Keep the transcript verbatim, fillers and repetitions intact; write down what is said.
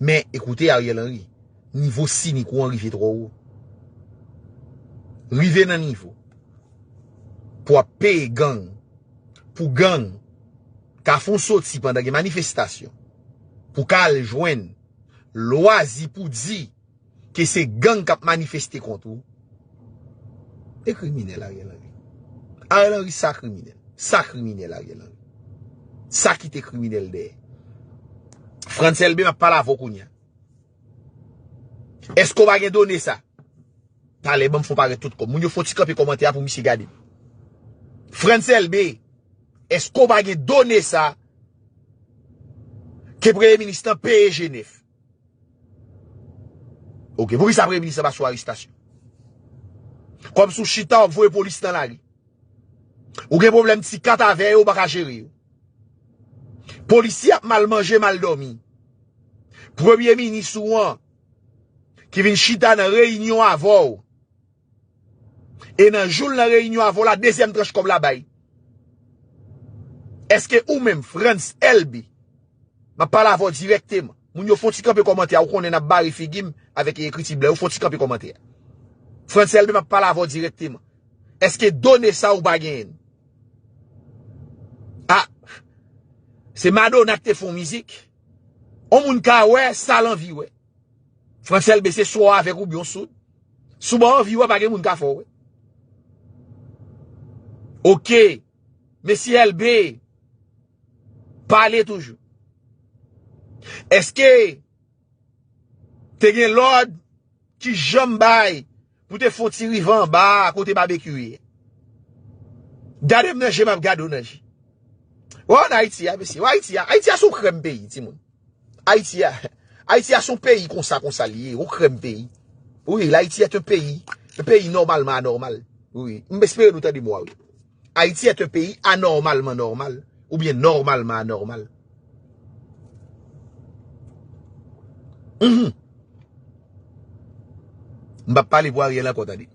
Men, ekoute Ariel Henry, nivo sinik ou an rive twò wo. Rive nan nivo pou w ap peye gang, pou gang ka fè w soti pandan gen manifestasyon, pou ka al jwenn lwazi pou di ke se gang k ap manifeste kont ou. E kriminèl Ariel Henry. Ariel Henry sa kriminèl. Sa kriminèl Ariel Henry. Sa kite kriminèl dèyè. Frantz Elbé, m ap pale avè w kounye a. Èske w pa gen done sa? Talè, ban m fè w parèt tout kòb. Moun yo fè yon ti kanpe kòmantè a pou misye gade. Frantz Elbé, èske w pa gen done sa ke premye minis lan peye G nèf? Oke, poukisa premye minis lan pa sou arestasyon? Kòmsi w chita, w ap voye polis nan lari. Ou gen pwoblèm ti kat avè yo, ou pa ka jere yo. Polisye ap mal manje, mal dòmi. Premye minis ou an, ki vin chita nan reyinyon avè w, e nan jou l nan reyinyon avè w la, dezyèm tranch kòb la bay. Èske ou menm, Frantz Elbé, m ap pale avè w dirèkteman. Moun yo fè yon ti kanpe kòmantè a, ou konnen n ap bare figi m avèk ekriti blan, yo fè yon ti kanpe kòmantè a. Frantz Elbé, m ap pale avè w dirèkteman. Èske done sa ou pa genyen? A, se Madonna ki te fè yon mizik. On moun ka wè sa l anvi wè. Frantz Elbé, se swa w avèk oubyen w soud. Si w pa anvi wè, pa gen moun ka fè w wè. Oke. Mesye Elbé, pale toujou. Èske te gen lòd ki janm bay pou te fè yon ti rive anba a kote Babekyou ye? Gade m nan je, m ap gade w nan je. Wè ann Ayiti a, mesye. Wè Ayiti a. Ayiti a se yon krèm peyi, timoun. Ayiti a, Ayiti a se yon peyi konsa, konsa li ye, yon krèm peyi. Wi, l'Haïti est un pays, un pays normalement anormal. Wi, m espere nou tande mo a, wi. Haïti est un pays anormalement normal, oubyen nòmalman anòmal. Mhm. M p ap pale pou Ariel ankò, tande.